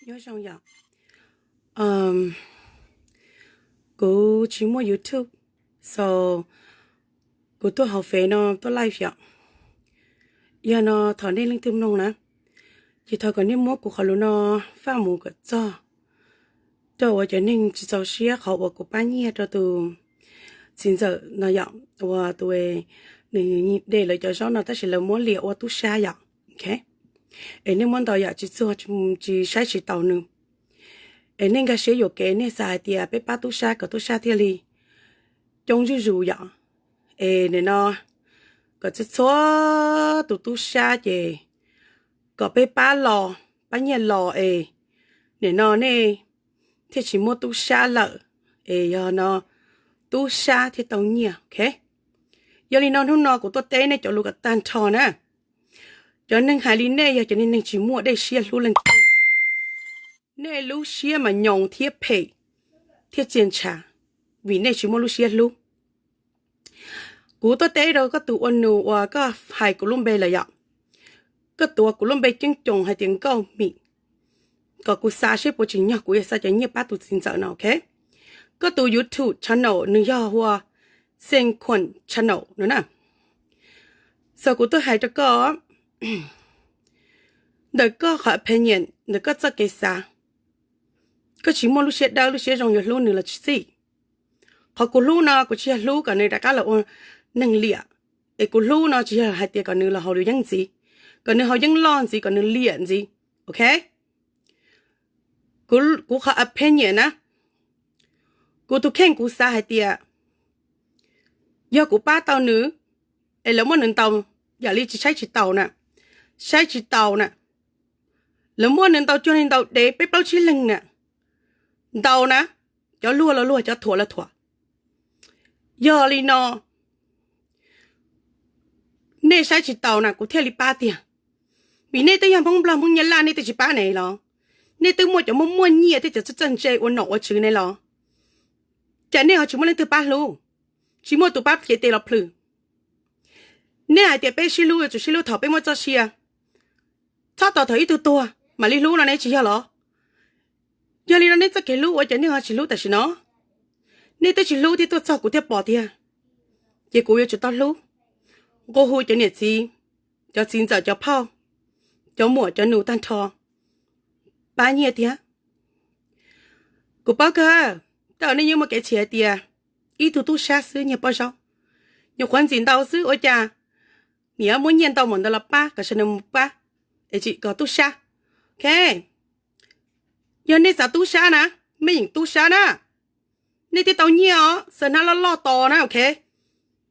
Nyob zoo yom. Kuv tsis muaj YouTube, so kuv tuaj hauv Fev no tuaj live yom. Yog no thov nej leej twg mloog na, ces thov kom nej muab kuv qhov lus no faj mus kom txog rau uas cov neeg tsis txaus siab qhov uas kuv pab nyiaj rau tus txiv ntxawm no yom, uas tus nws de lawv cov zaub no tab sis lawv muab liam ua tub sab yom. Es nej muab ntau yam tsis txuag, tsis saib tsis taus nws. Es nej nkag siab yuam kev, nej xav hais tias peb pab tub sab kom tub sab thiaj li coob zuj zus yom. Es nim no kom txhua txhua tus tub sab ces kom peb pab los, pab nyiaj los es nim no nej thiaj tsis muaj tub sab lawm, es yog no tub sab thiaj tau nyiaj, ok. Yog li no hnub no kuv tuaj teb nej cov lus kom tag nrho na. Cov neeg hais li nej yog cov neeg tsis muaj dej siab hlub leej twg. Nej lub siab mas nyoos thiab phem thiab txias ntshav, vim nej tsis muaj lub siab hlub. Kuv tuaj teb rau koj tus ua nus uas koj hais kuv lub npe lawm yom. Koj tuav kuv lub npe ceeb coos hais tias Nkauj Mim, kom kuv xav seb puas tsim nyog kuv yuav xa cov nyiaj pab tus txiv ntxawm no, ok. Koj tus YouTube channel nws yog ua Xeev Khuam channel no na. So kuv tuaj hais rau koj, ntawm koj qhov opinion, ntawm koj txoj kev xav, koj tsis muaj lub siab dawb lub siab zoo yuav hlub nws los tsis txij. Qhov kuv hlub no kuv tsis yog hlub kom nws rov qab los ua neeg liam, es kuv hlub no tsis yog hais tias kom nws los haus yeeb ntxiv, kom nws haus yeeb loj ntxiv, kom nws liam ntxiv, ok. Kuv qhov opinion na, kuv tus kheej kuv xav hais tias yog kuv pab tau nws, es lawv muab nws ntaus yam li tsis saib tsis taus na, saib tsis taus na, lawv muab nws ntaus cuag li ntaus dev peb plaub tsib leeg na, ntaus na, cov luag los luag, cov thuam los thuam. Yog li no nej saib tsis taus na kuv thiaj li pab tiag. Vim nej twb yog Hmoob Nplog Hmoob Nyab Laj nej twb tsis pab ne los? Nej twb muaj cov muaj muaj nyiaj thiab cov txawj txawj ntse ua nom ua tswv ne los? Cas nej ho tsis muaj leej twg pab hlub, tsis muaj tus pab cev tes los plhws? Nej hais tias peb sib hlub yuav tsum sib hlub thaum peb muaj txoj sia, txhob tos thaum ib tug tuag mam li hlub no ne tsis yog los? Yog li no nej txoj kev hlub ua cas nej ho tsis hlub tam sim no? Nej twb tsis hlub thiab tuaj txog kuv thiaj pom tiag. Ces kuv yuav tsum tau hlub, nqua hu cov niam txiv, cov txiv ntxawm cov phauj, cov muam cov nus tag nrho pab nyiaj thiab. Kuv paub kawg, tej zaum nej yeej muaj kev txhim hais tias ib tug tub sab xwb nyiag pob zaub, nyuam qhuav ntxim ntau xwb ua cas niam muab nyiaj ntau npaum ntawd los pab kom sawv daws mus pab, es tsis kom tub sab, ok. Yog nej xav tub sab na, mej yeem tub sab na, nej twb tau nyiaj os, xaws hnab loj loj tos na, ok.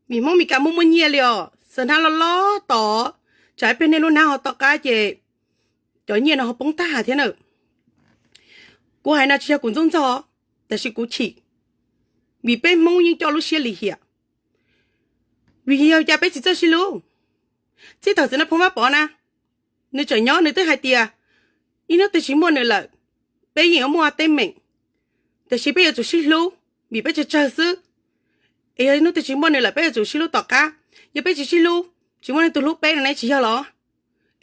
Vim Hmoob Mes Kas muaj muaj nyiaj li os, xaws hnab loj loj tos, tsam ib pliag nej lub hnab ho to qab ces cov nyiaj no ho poob tag thiab na. Kuv hais no tsis yog kuv ntxub ntxog, tab sis kuv chim, vim peb Hmoob yeej coj lub siab lim hiam. Vim yog cas peb tsis txawj sib hlub? Txij thaum txiv Nab Phoov Vaj Pov na, nws tseem nyob nws twb hais tias ib hnub twg tsis muaj nws lawm, peb yeej yuav muaj teeb meem, tiam sis peb yuav tsum sib hlub vim peb tsawg tsawg xwb. Es yog ib hnub twg tsis muaj nws lawm peb yuav tsum sib hlub tom qab. Yog peb tsis sib hlub, tsis muaj leej twg hlub peb no ne tsis yog los?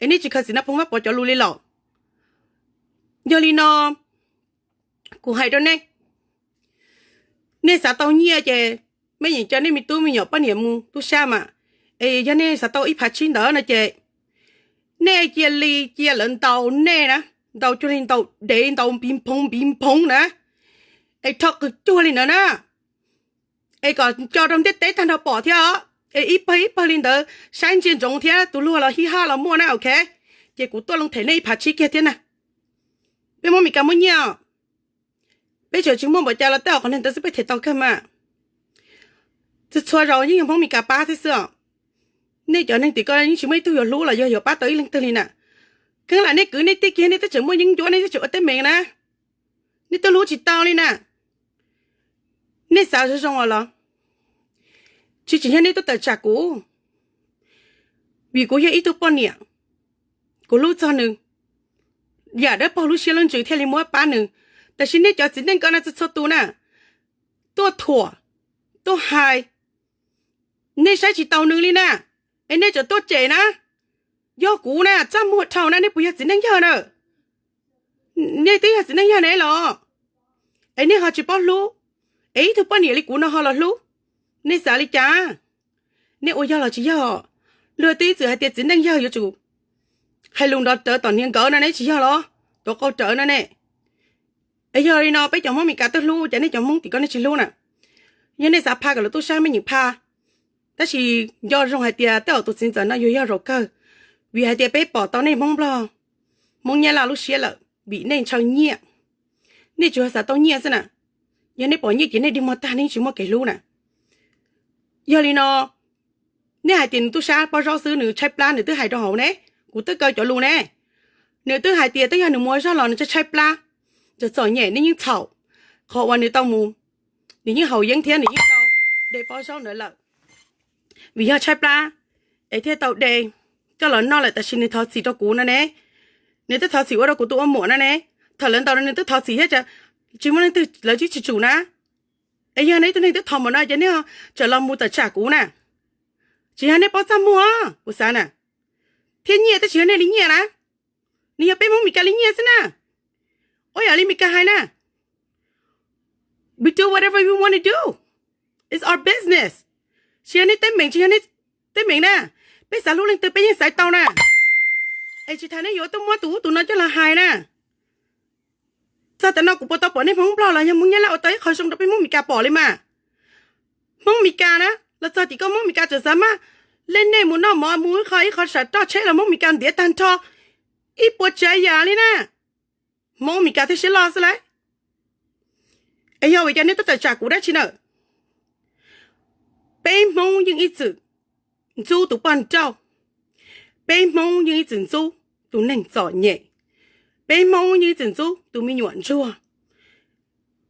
Es nej tsis khaws txiv Nab Phoov Vaj Pov cov lus li los? Yog li no kuv hais rau nej, nej xav tau nyiaj ces mej yeem coj nej me tub me nyuam poj niam mus tub sab mas. Es yog nej xav tau ib phav tsib ntawd no ces nej cia li cia lawv ntaus nej na, ntaus cuag li ntaus dev ntaus npiv phoov npiv phoov na, es rho qws cuag li ntawd na, es kom nco rau ntiaj teb tag nrho pom thiab os. Es ib pawg ib pawg li ntawd saib ntsia ntsoov thiab, tus luag los hij haj los muaj na, ok. Ces kuv tuaj loo them nej ib phav tsib kiag thiab na. Peb Hmoob Mes Kas muaj nyiaj os, peb tseem tsis muaj npaum cas los tej qhov neeg ntawd xwb peb them tau kawg mas. Txhua txhua zaus yeej yog Hmoob Mes Kas pab thiab xwb os. Nej cov neeg tim ko yeej tsis muaj ib tug yuav hlub los yog yuav pab tau ib leej twg li na. Kheev lam nej kwv nej tij kiag nej twb tseem muaj yeeb ncuab nej twb tseem ua teeb meem na, nej twb hlub tsis tau li na. Nej xav zoo zoo os los? Tsis tsim nyog nej tuaj tawm tsam kuv, vim kuv yog ib tug poj niam, kuv hlub txog nws, yam dawb paug lub siab lub ntsws thiaj li muab pab nws. Tab sis nej cov txiv neej ko na txhua txhua tus na, tuaj thuam, tuaj hais, nej saib tsis taus nws li na, es nej tseem tuaj cem na. Yog kuv na txaj muag dhau na, nej puas yog txiv neej yawg na? Nej twb yog txiv neej yawg ne los, es nej ho tsis paub hlub, es ib tug poj niam li kuv no ho los hlub, nej xav li cas? Nej ua yog los tsis yog? Luag twb ib txwm hais tias txiv neej yawg yuav tsum hais lus nrov rawv tom niag nkawd no ne, tsis yog los? Tuav qau rawv no ne. Es yog li no peb cov Hmoob Mes Kas twb hlub, cas nej cov Hmoob tim ko nej tsis hlub na? Yog nej xav pha kom lawv tub sab mej nyeem pha, tab sis nco zoo hais tias tej zaum tus txiv ntxawm no yuav yog zaum kawg, vim hais tias peb pom tau nej Hmoob Nplog, Hmoob Nyab Laj lub siab lawm vim nej ntshaw nyiaj. Nej tsuas xav tau nyiaj xwb na. Yog nej pom nyiaj ces nej dig muag tag, nej yeej tsis muaj kev hlub na. Yog li no, nej hais tias nws tub sab Pob Zaub xwb, nws tshaib plab, nws twb hais rau hauv ne, kuv twb kaw cov lus ne. Nws twb hais tias twb yog nws mus ua zog los nws tshaib tshaib plab, txom txom nyem, nej yeej txhaum. Qhov uas nws tau mus, nws yeej haus yeeb thiab nws yeej tau de Pob Zaub ntawd lawm, vim yog tshaib plab es thiaj tau de coj los noj lawm, tab sis nws thov txim rau kuv no ne. Nws twb thov txim ua rau kuv tus ua muam no ne. Thaum lawv ntaus nws twb thov txim thiab, tsis muaj leej twg, lawv twb tsis tsum na. Es yog nej ib tug neeg twb thov npaum no ces nej tseem los mus tawm tsam kuv na. Tsis yog nej paub txaj muag, kuv xav na, thiab nyiaj twb tsis yog nej li nyiaj na, nws yog peb Hmoob Mes Kas li nyiaj xwb na. Ua yam li Mes Kas hais na, we do whatever we want to do, it's our business. Tsis yog nej teeb meem, tsis yog nej teeb meem na, peb xav hlub leej twg peb yeej xaiv tau na. Es tsis tas nej yuav tuaj muab tus ub tus no coj los hais na. Txog tam no kuv puas tau pom nej Hmoob Nplog los yog Hmoob Nyab Laj ua tau ib qho zoo rau peb Hmoob Mes Kas pom li mas? Hmoob Mes Kas na, los txog tim koj Hmoob Mes Kas tseem xav maj, lej nej mus noj mov mus ib qho ib qho sam roj tsheb los Hmoob Mes Kas ntiav tag nrho ib puas tsav yam li na. Hmoob Mes Kas thiaj siab loj xwb lauj. Es yog vim cas nej tuaj tawm tsam kuv dab tsi na? Peb Hmoob yeej ib txwm ntxub tus poj nrauj, peb Hmoob yeej ib txwm ntxub tus neeg txom nyem, peb Hmoob yeej ib txwm ntxub tus me nyuam ntsuag,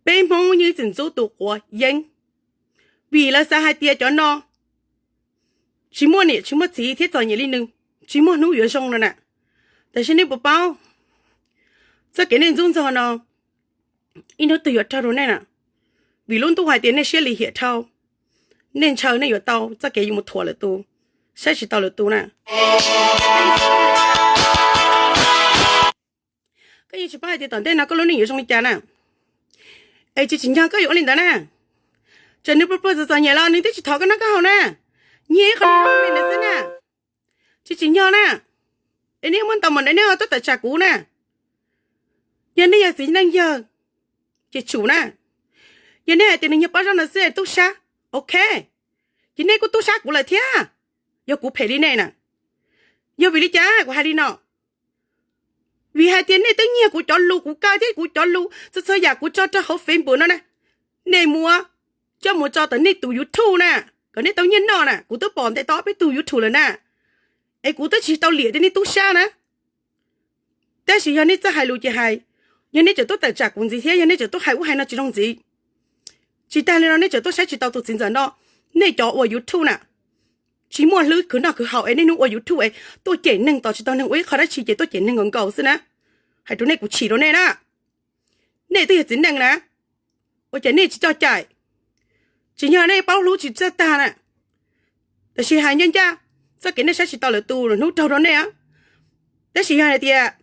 peb Hmoob yeej ib txwm ntxub tus quav yeeb, vim lawv xav hais tias cov no tsis muaj niam tsis muaj txiv thiab txom nyem li nws, tsis muaj hnub yuav zoo no na. Tab sis nej puas paub, txoj kev nej ntxub ntxog no, ib hnub twg yuav raug rau nej na, vim lub ntuj hais tias nej siab lim hiam dhau, nej ntshaw nej yuav tau txoj kev yuav mus thuam lwm tus, saib tsis tau lwm tus na. Koj yeej tsis paub hais tias tom ntej no koj lub neej yuav zoo li cas na, es tsis tsim nyog koj yuav ua li ntawd na. Txawm nws pluag pluag txom txom nyem los nws twb tsis thov koj noj koj haus na, nyiag ib qho nyiag ib qho xwb na, tsis tsim nyog na. Es nej muab ntaus npaum ntawd nej ho tuaj tawm tsam kuv na. Yog nej yog txiv neej yawg ces tsum na. Yog nej hais tias nws yog Pob Zaub no xwb tub sab, ok, ces nej kuj tub sab kuv lawm thiab. Yog kuv phem li nej na, yog vim li cas kuv hais li no? Vim hais tias nej twb nyiag kuv cov lus, kuv kaw thiab kuv cov lus txhua txhua yam kuv tso rau hauv Facebook no na, nej muab coj mus tso tom nej tus YouTube na, kom nej tau nyiaj noj na. Kuv twb pom ntev tau ob peb tug YouTube lawm na, es kuv twb tsis tau liam tias nej tub sab na. Tab sis yog nej txawj hais lus ces hais, yog nej tseem tuaj tawm tsam kuv ntxiv thiab yog nej tseem tuaj hais ub hais no tsis zoo ntxiv, tsis tas li no nej tseem tuaj saib tsis tau tus txiv ntxawm no. Nej cov ua YouTube na, tsis muaj hlwb khwv noj khwv haus es nej hnub ua YouTube es tuaj cem neeg, tos tsis tau neeg ua ib qho dab tsi ces tuaj cem neeg nkaus nkaus xwb na. Hais rau nej, kuv chim rau nej na. Nej twb yog txiv neej na, ua cas nej tsis coj cai? Tsis yog nej paub hlub tsis txawj tag na, tab sis hais ncaj ncaj, txoj kev nej saib tsis tau lwm tus los hnub raug rau nej. Tab sis yog hais tias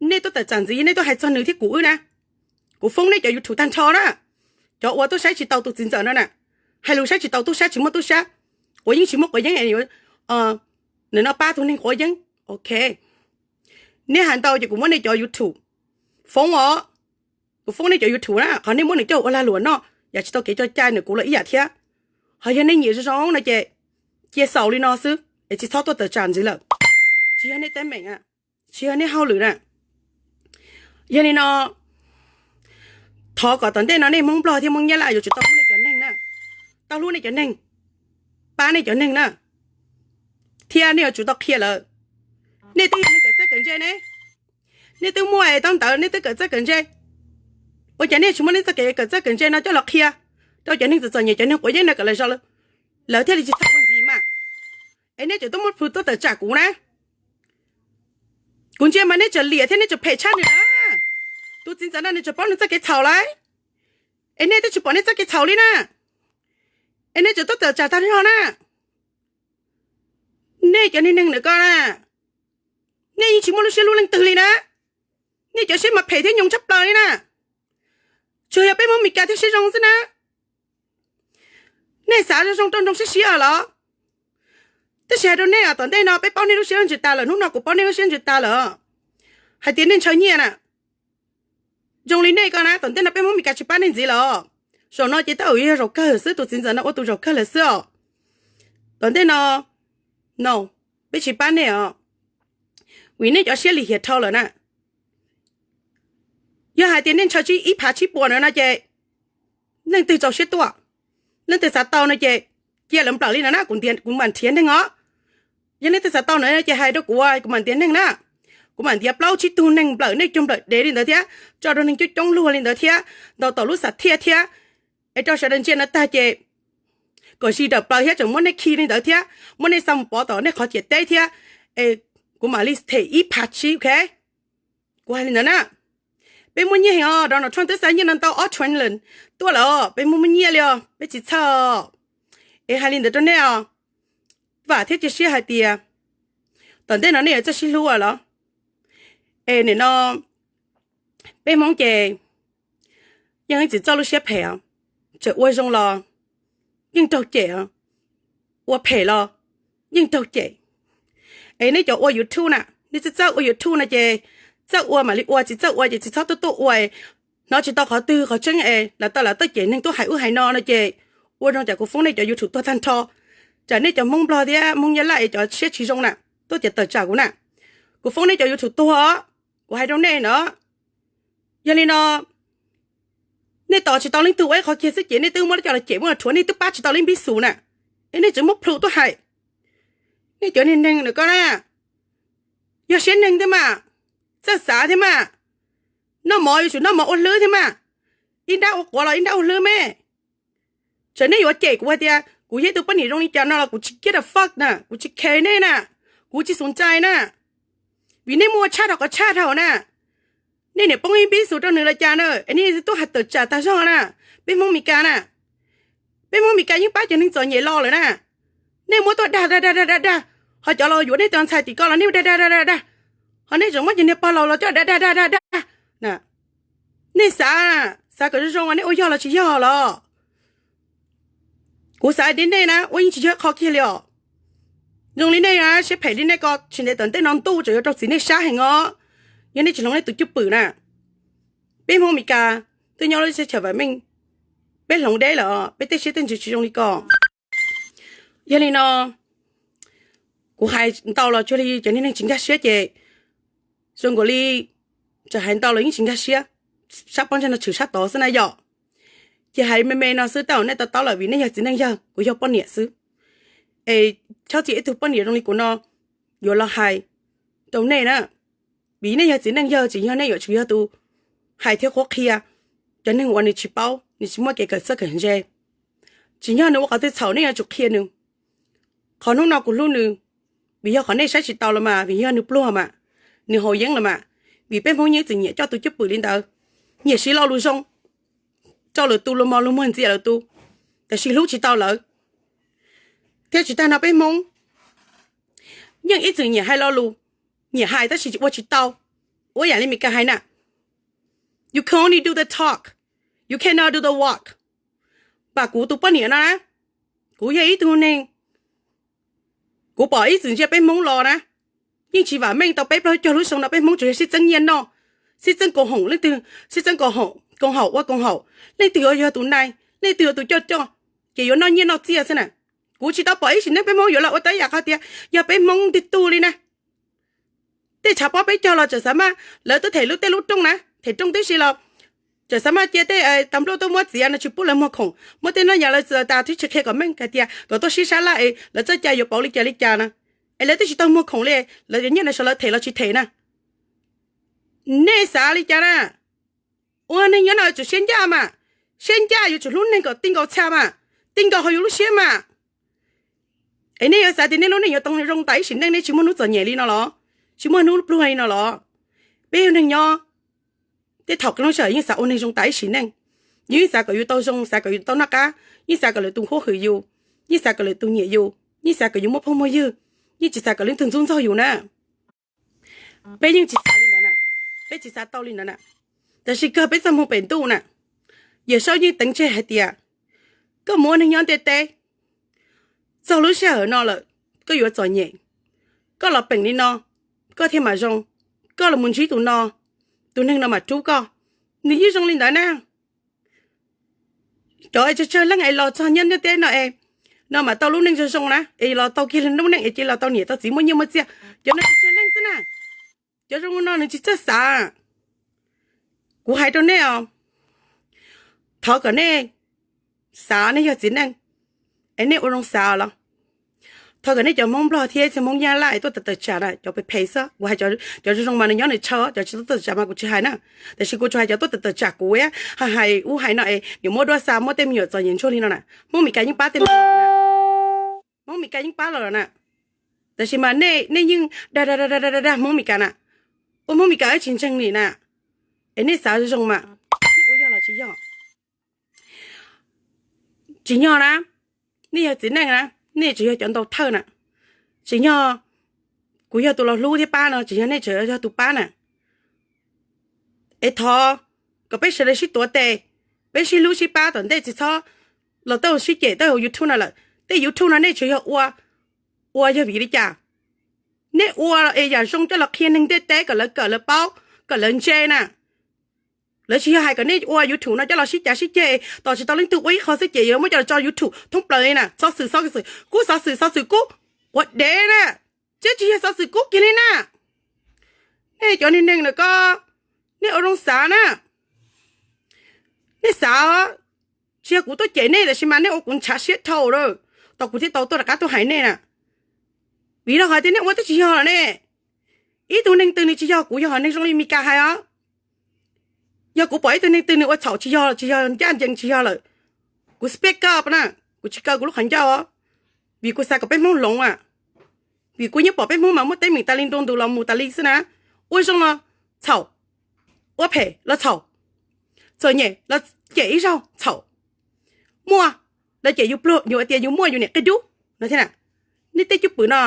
nej tuaj tawm tsam ntxiv, nej tuaj hais txog nws thiab kuv wb na, kuv foob nej cov YouTube tag nrho na. Cov uas tuaj saib tsis tau tus txiv ntxawm no na, hais lus saib tsis tau tub sab tsis muaj tub sab, quav yeeb tsis muaj quav yeeb, nws no pab tus neeg quav yeeb, ok. Nej hais ntau ces kuv muab nej cov YouTube foob os. Kuv foob nej cov YouTube na, qhov nej muab nws coj ua lag luam noj yam tsis tau kev coj cai nws kuv los ib yam thiab. Ho yog nej nyiam zoo zoo no ces cia xaus li no xwb es tsis txhob tuaj tawm tsam ntxiv lawm. Tsis yog nej teeb meem, tsis yog nej hauj lwm na. Yog li no, thov kom tom ntej no nej Hmoob Nplog thiab Hmoob Nyab Laj yuav tsum tau hlub nej cov neeg na, tau hlub nej cov neeg, pab nej cov neeg na, thiab nej yuav tsum tau qhia lawv. Nej twb yog neeg kawm txawj kawm ntse ne, nej twb muaj es tau ntawv, nej twb kawm txawj kawm ntse, ua cas nej tsis muab nej txoj kev kawm txawj kawm ntse no coj los qhia rau cov neeg txom txom nyem, cov neeg quav yeeb no kom lawv zov, lawv thiaj li tsis txhob ua ntxiv mas? Es nej tseem tuaj muab plhus tuaj tawm tsam kuv na. Kuv ntsia mas nej tseem liam thiab nej tseem phem tshaj nws na. Tus txiv ntxawm no nws tseem paub nws txoj kev txhaum lawm, es nej twb tsis pom nej txoj kev txhaum li na. Es nej tseem tuaj tawm tsam tag nrho na. Nej cov neeg neeg ntawm ko na, nej yeej tsis muaj lub siab hlub leej twg li na. Nej cov siab mas phem thiab nyoos tshaj plaws li na. Tsuas yog peb Hmoob Meskas thiaj siab zoo xwb na. Nej xav zoo zoo rau nroo siab siab los? Tab sis hais rau nej, tom ntej no peb paub nej lub siab ntsws tas lawm, hnub no kuv paub nej lub siab ntsws tas lawm, hais tias nej ntshaw nyiaj na. Zoo li nej ko na, tom ntej no peb Hmoob Meskas tsis pab nej ntxiv lawm. Zaum no ces tab sis yog zaum kawg xwb, tus txiv ntxawm no ua tus zaum kawg lawm xwb os. Tom ntej no, no, peb tsis pab nej os, vim nej cov siab lim hiam dhau lawm na. Yog hais tias nej ntshaw ib phav tsib puas no no ces leej twg txaus siab tuaj? Leej twg xav tau no ces cia lawv nplawm li no na, kuv mam nrhiav neeg os. Yog leej twg xav tau no ces hais rau kuv, kuv mam ntiav neeg na. Kuv mam ntiav plaub tsib tug neeg nplawm nej cog nplawm dev li ntawd thiab, tso rau neeg coob coob luag li ntawd thiab, ntaus tom lub xam thiaj thiab, es rau sawv daws ntsia no tag ces kom zis dawm plaws thiab tseem muab nej khi li ntawd thiab, muab nej xa mus pov tom nej qhov ciam teb thiab, es kuv mam li them ib phav tsib, ok? Kuv hais li ntawd na. Peb muaj nyiaj heev os, Donald Trump twb xa nyiaj no ntau ob trillion tuaj lawm, peb muaj muaj nyiaj li os, peb tsis txhawj. Es hais li ntawd rau nej os, vam thiab cia siab hais tias tom ntej no nej yuav txawj sib hlub los. Es nim no peb Hmoob ces yeej ib txwm txawj lub siab phem os, tseem ua zoo los yeej raug cem os, ua phem los yeej raug cem. Es nej cov ua YouTube na, nej txawj txawj ua YouTube no ces txawj ua mam li ua, tsis txawj ua ces tsis txhob tuaj tuaj ua. Hnov tsis tau qhov twg qhov tseeb es lawv tau lawv tuaj cem neeg tuaj hais ub hais no no ces ua zoo tsam kuv foob nej cov YouTube tuag tag nrho. Tsam nej cov Hmoob Nplog thiab Hmoob Nyab Laj es cov siab tsis zoo na, tuaj ces tawm tsam kuv na, kuv foob nej cov YouTube tuag os. Kuv hais rau nej no, yog li no nej tos tsis tau leej twg ua ib qhov kiag xwb ces nej twb muab cov los cem muab los rhuav, nej twb pab tsis tau li npib xus na, es nej tseem muab plhu tuaj hais. Nej cov niag neeg ntawm ko na, yog siab neeg thiab mas, txawj xav thiab mas, noj mov yuav tsum noj mov ua hlwb thiab mas, ib nrab ua quav los ib nrab ua hlwb me. Txawm nej yuav cem kuv hais tias kuv yog ib tug poj niam zoo li cas no los kuv tsis give a fuck na, kuv tsis care nej na, kuv tsis xus ntshai na, vim nej muaj ua tshaj dhau qhov tshaj dhau na. Nej niam poob ib npib xus rau nws los cas na, es nej tuaj hais tawm tsam tag zog na. Peb Hmoob Meskas na, peb Hmoob Meskas yeej pab cov neeg txom nyem los lawm na. Nej muab tuaj dag dag dag dag dag dag, ho cov los yuav nej tus ntxhais tim ko los nej dag dag dag dag dag, ho nej tseem muab cov niag pog laus los coj dag dag dag dag dag. Nej xav, xav kom zoo zoo nej ua yog los tsis yog los? Kuv xav tias nej na ua yeej tsis yog qhov kiag li os. Zoo li nej na, siab phem li nej ko tsis ntev tom ntej no ntuj tseem yuav rau txim nej sab heev os, yog nej tsis hloov nej tus cwj pwm na. Peb Hmoob Meskas twb nyob lub teb chaws vam meej, peb hloov deb lawm, peb tej siab tej ntsws tsis zoo li ko. Yog li no, kuv hais ntau los cuag li cov niag neeg tsis nkag siab ces zoo nkaus li txawm hais ntau los yeej tsis nkag siab, sab pob ntseg no tshwm sab tod xwb na yom. Ces hais me me no xwb, tej zaum nej to taub lawm vim nej yog txiv neej yawg, kuv yog poj niam xwb. Es chob txia ib tug poj niam zoo li kuv no yuav los hais rau nej na, vim nej yog txiv neej yawg, tsis yog nej yuav tsum yog tus hais thiab qhuab qhia cov neeg uas nws tsis paub, nws tsis muaj kev kawm txawj kawm ntse. Tsis yog nws ua qhov twg txhaum nej yuav tsum qhia nws. Qhov hnub no kuv hlub nws, vim yog qhov nej saib tsis taus los mas, vim yog nws pluag mas, nws haus yeeb los mas, vim peb Hmoob yeej txwm nyiam coj tus cwj pwm li ntawd, nyiam siv lo lus zoo rau lwm tus, lus mos lus muag ntxias lwm tus, tab sis hlub tsis tau lawv. Thiab tsis tag no peb Hmoob yeej ib txwm nyiam hais lo lus, nyiam hais tab sis ua tsis tau. Ua yam li Meskas hais na, you can only do the talk, you cannot do the walk. Pam kuv tus poj niam no na, kuv yog ib tug neeg, kuv pom ib txwm ntsia peb Hmoob los na, yeej tsis vam meej tau peb plaub caug lub xyoo no peb Hmoob tsuas yog sib txeeb nyiaj noj, sib txeeb koom haum, leej twg sib txeeb koom haum, koom haum ua koom haum, leej twg yuav yog tus nai, leej twg yuav tus coj coj, ces yuav noj nyiaj noj txiaj xwb na. Kuv tsis tau pom ib sim neej peb Hmoob yuav los ua tau ib yam qhov tias yog peb Hmoob ntig tug li na. Tej tshav pob peb cog los tseem xav maj, lawv twb them lub tej lub rooj na, them rooj tib si los tseem xav maj cia tej tas npluaj tuaj muab txiav no tsis pub lawv muag khoom, muab tej noj yam lawv txav tas twb tsis qhia kom meej hais tias kom tuaj sib sab laj es lawv txoj cai yuav pauv li cas li cas na. Es lawv twb tsis tau muag khoom li, lawv cov nyiaj no sawv lawv them los tsis them na. Nej xav li cas na? Ua neeg nyob no yuav tsum siab ncaj mas, siab ncaj yuav tsum hlub neeg kom ti nkaus txha mas, ti nkaus hauv yus lub siab mas. Es nej yuav xav tias nej lub neej yuav tau zoo tas ib sim neej, nej tsis muaj hnub txom nyem li no los? Tsis muaj hnub pluag li no los? Peb yog neeg nyob, tej thaum qee lub sij hawm yeej xav ua neeg zoo tas ib sim neej. Yus yeej xav kom yus tau zoo, xav kom yus tau noj qab, yeej xav kom lwm tus huab hwm yus, yeej xav kom lwm tus nyiam yus, yeej xav kom yus muaj phooj muaj ywg, yeej tsis xav kom leej twg ntxub ntxaug yus na. Peb yeej tsis xav li ntawd na. Peb tsis xav tau li ntawd na. Tab sis kawg peb txoj hmoo pem ntuj na, Yawm Saub yeej teev tseg hais tias koj mus ua neeg nyob ntiaj teb, txog lub sij hawm no lawm, koj yuav txom nyem, koj los peem li no, koj thiaj mam zoo, koj los mus ntsib tus no, tus neeg no mam rub koj. Nws yeej zoo li ntawd na. Cov tsawg tsawg leej es los txog nyob ntiaj teb no es no mam tau lub neej zoo zoo na, es los tau kiag lub neej es cia los tau niam tau txiv muaj nyiaj muaj txiag. Cov no tsawg tsawg leej xwb na. Cov zoo no nws tsis txawj xav. Kuv hais rau nej os, thov kom nej xav, nej yog txiv neej es nej ua zoo xav los. Thov kom nej cov Hmoob Nplog thiab cov Hmoob Nyab Laj es tuaj tawm tawm tsam na, cov phem phem xwb, kuv hais cov zoo zoo mas nws nyob nws tshaw, cov tsis tuaj tawm tsam mas kuv tsis hais na. Tab sis kuv tsuas hais cov tuaj tawm tawm tsam kuv, hais hais ub hais no es nws muab duab xa, muab tej me nyuam txom nyem ntsuag li no na. Hmoob Mes Kas yeej pab tej no, Hmoob Mes Kas yeej pab los lawm na. Tab sis mas nej, nej yeej dag dag dag dag dag Hmoob Mes Kas na, ua Hmoob Mes Kas wb tsis ntseeg li na. Es nej xav zoo mas, nej ua yog los tsis yog? Tsim nyog na, nej yog txiv neej na, nej tseem yog cov ntaus thawj na. Tsim nyog kuv yog tus los hlub thiab pab no, tsim nyog nej tseem yog tus pab na. Es thov kom peb sawv daws sib tuav tes, peb sib hlub sib pab tom ntej, tsis txhob los tej sib cem tej hauv YouTube no lawm. Tej YouTube no nej tseem yog ua, ua yog vim li cas? Nej ua es yam zoo coj los qhia neeg ntiaj teb kom lawv kawm lawv paub, kom lawv ntse na. Lawv tsis yog hais kom nej ua YouTube no coj los sib cav sib ceg, tos tsis tau leej twg ua ib qho xwb ces yuav muab coj los tso YouTube thoob plaws li na. Xov xwm xov xwm kub, xov xwm xov xwm kub, quav dev na, twb tsis yog xov xwm kub kiag li na. Nej cov neeg neeg ntawm ko, nej ua zoo xav na. Nej xav, tsis yog kuv tuaj cem nej tab sis mas nej ua kuv ntshav siab dhau lawm, tos kuv thiaj tau tuaj rov qab tuaj hais nej na. Vim rau qhov tias nej ua twb tsis yog lawm ne. Ib tug neeg twg nws tsis yog, kuv yog hom neeg zoo li Mes Kas hais os. Yog kuv pom ib tug neeg twg nws ua txhaum tsis yog, tsis yog ncaj ncees tsis yog lawm, kuv speak up na, kuv tsis kaw kuv lub qhov ncauj os. Vim kuv xav kom peb Hmoob hloov a, vim kuv yeej pom peb Hmoob mas muaj teeb meem tas li ntu ntu los mus tas li xwb na. Ua zoo los txhaum, ua phem los txhaum, txom nyem los cem ib zaug txhaum, muaj los cem yus pluag, yus tias yus muaj yus niam qia dub no thiab na. Nej tej cwj pwm no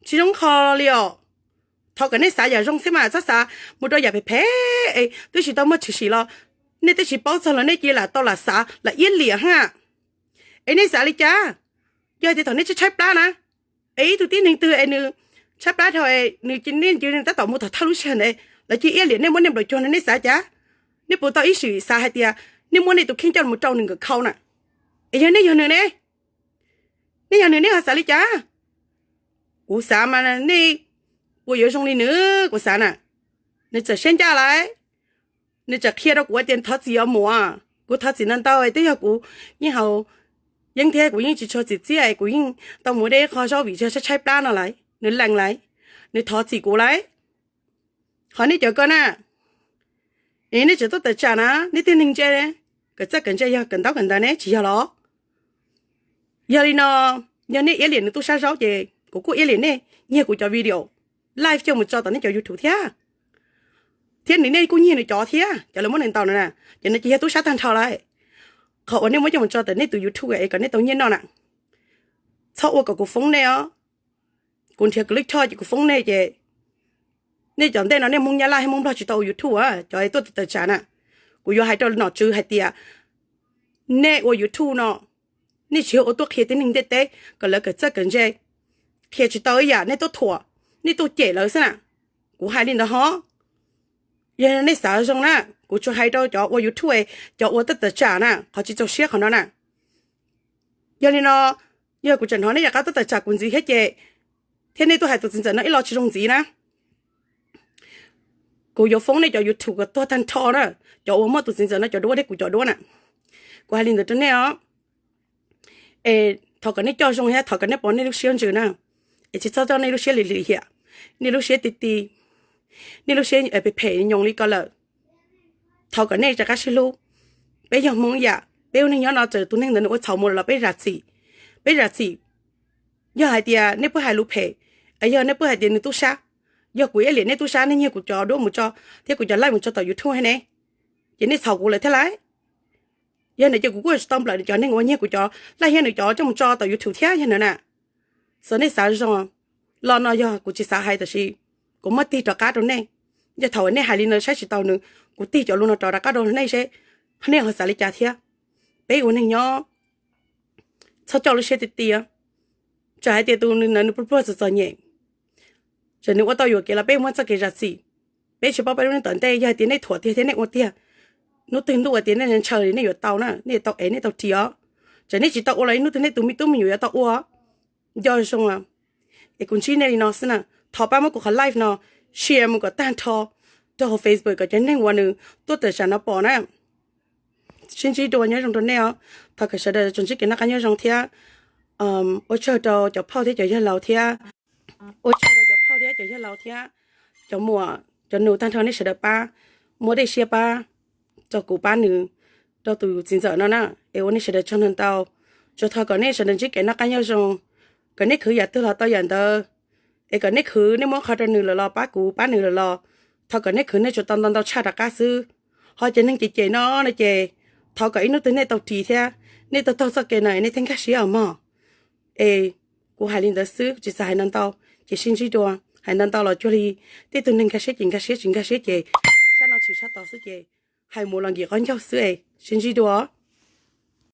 tsis zoo qho li os. Thov kom nej xav yam zoo thiab mas txhob xav mus rau yam phem phem es twb tsis tau muaj tshwm sim los nej twb tsis paub txog los nej cia lam tau lam xav lam iab liam ha. Es nej xav li cas? Yog tias thaum nej tshaib tshaib plab na, es ib tug tib neeg twg es nws tshaib plab dhau es nws cia nej cia tab tom mus tom thawj lub sij hawm ntawd lawv cia iab liam nej muab nej nplaum cuag no nej xav cas? Nej puas tau ib sim xav hais tias nej muab nej tus kheej coj mus rau nws nkawd khau na? Es yog nej yog nws ne, nej yog nws nej ho xav li cas? Kuv xav mas nej puas yuav zoo li nws, kuv xav na. Nws txawm siab ncaj lawm, nws txawm qhia rau kuv tias thov txim os muam, kuv thov txim ntau ntau, twb yog kuv yeej haus yeeb thiab kuv yeej tsis tshua txim txiaj, kuv yeej tau mus deb qho zaub vim tshaib tshaib plab no lawm. Nws lees lawm, nws thov txim kuv lawm. Qhov nej cov ko na, es nej tseem tuaj tawm tsam na, nej tej neeg ntse, kawm txawj kawm ntse yog kawm ntaub kawm ntawv ne tsis yog los? Yog li no, yog nej iab liam nws tub sab zaub ces kuv kuj iab liam nej nyiag kuv cov video live coj mus tso tom nej cov YouTube thiab. Thiab nws nej kuj nyiag nws cov thiab, cov lawv muab nws ntaus no na, ces nws ces yog tub sab tag nrho lawm. Qhov uas nej muab coj mus tso tom nej tus YouTube es kom nej tau nyiaj noj na, txhob ua kom kuv foob nej os. Kuv nrhiav kuv lub choj ces kuv foob nej ces nej cov ntej no nej Hmoob Nyab Laj thiab Hmoob Nplog tsis tau ua YouTube a, cov tuaj tawm tsam na. Kuv yuav hais rau nom tswv hais tias nej ua YouTube no, nej tsis yog ua tuaj qhia tib neeg ntiaj teb kom lawv kawm txawj kawm ntse, qhia tsis tau ib yam, nej tuaj thuam, nej tuaj cem lawv xwb na. Kuv hais li ntawd ho, yog nej xav zoo na, kuv tsuas hais rau cov ua YouTube, cov ua tuaj tawm tsam na, qhov tsis txaus siab qhov no na. Yog li no, yog kuv tseem hnov nej rov qab tuaj tawm tsam kuv ntxiv thiab ces, thiab nej tuaj hais tus txiv ntxawm no ib lo tsis zoo ntxiv na, kuv yuav foob nej cov YouTube kom tuag tag nrho na, cov uas muaj tus txiv ntxawm no cov duab thiab kuv cov duab na. Kuv hais li ntawd rau nej os. Es thov kom nej coj zoo thiab thov kom nej pov nej lub siab ntsws na, es tsis txhob coj nej lub siab lim lim hiam, nej lub siab ti ti, nej lub siab phem phem nyoos li ko lawm. Thov kom nej rov qab sib hlub. Peb yog Hmoob yam, peb ua neeg nyob no txawm tus neeg ntawd nws ua txhaum mus los peb zam txim, peb zam txim. Yog hais tias nej pheej hais lus phem, es yog nej pheej hais tias nws tub sab, yog kuv iab liam nej tub sab nej nyiag kuv cov duab mus tso thiab kuv cov live mus tso tom YouTube thiab ne, ces nej txhaum kuv lawm thiab lauj. Yog ntawd ces kuv kuj tsis tau nplawm nws cov neeg uas nyiag kuv cov live thiab nws cov coj mus tso tom YouTube thiab yog ntawd na. Xyov nej xav zoo los no yog kuv tsis xav hais tab sis kuv muab tig rov qab rau nej. Yog thaum nej hais li no saib tsis taus nws, kuv tig cov lus no rov rov qab rau nej seb nej ho xav li cas thiab. Peb ua neeg nyob txhob coj lub siab tiag tiag. Txawm hais tias tus nws pluag pluag txom txom nyem, txawm nws ua tau yuam kev los peb muab txoj kev zam txim. Peb tsis paub peb lub neej tom ntej, yog hais tias nej thuam tiag thiab nej ua tiag, hnub twg ntuj ua tias nej ntshaw li nej yuav tau na, nej yuav tau ev nej tau ris os. Txawm nej tsis tau ua los ib hnub twg nej tus me tub me nyuam yuav tau ua. Nco zoo, es kuv ntsib nej li no xwb na. Thov pab muab kuv qhov live no share mus kom tag nrho rau hauv Facebook kom cov neeg uas nws tuaj tawm tsam no pom na. Sib ntsib dua, nyob zoo rau nej os. Thov kom sawv daws tsuas ntsib kev noj qab nyob zoo thiab ua tsaug rau cov phauj thiab cov yawg laus thiab. Ua tsaug rau cov phauj thiab cov yawg laus thiab cov muam cov nus tag nrho nej sawv daws pab muab dej siab pab rau kuv pab nws, rau tus txiv ntxawm no na. Es ua nej sawv daws tsaug ntau ntau. Tsuas thov kom nej sawv daws ntsib kev noj qab nyob zoo, kom nej khwv yam twg los tau yam ntawd. Es kom nej khwv nej muab qhov rau nws lawm los pab kuv pab nws lawm los, thov kom nej khwv nej tsuas tau ntau ntau tshaj rov qab xwb. Ho cov neeg cem cem no no ces thov kom ib hnub twg nej tau ris thiab nej tau taug txoj kev no nej thiaj nkag siab os mog. Es kuv hais li ntawd xwb, tsis xav hais ntau ntau, ces sib ntsib dua. Hais ntau ntau los cuag li tej tug neeg nkag siab ces nkag siab, tsis nkag siab ces sab no tshwm sab tod xwb ces hais mus los nkim qaub ncaug xwb es sib ntsib dua.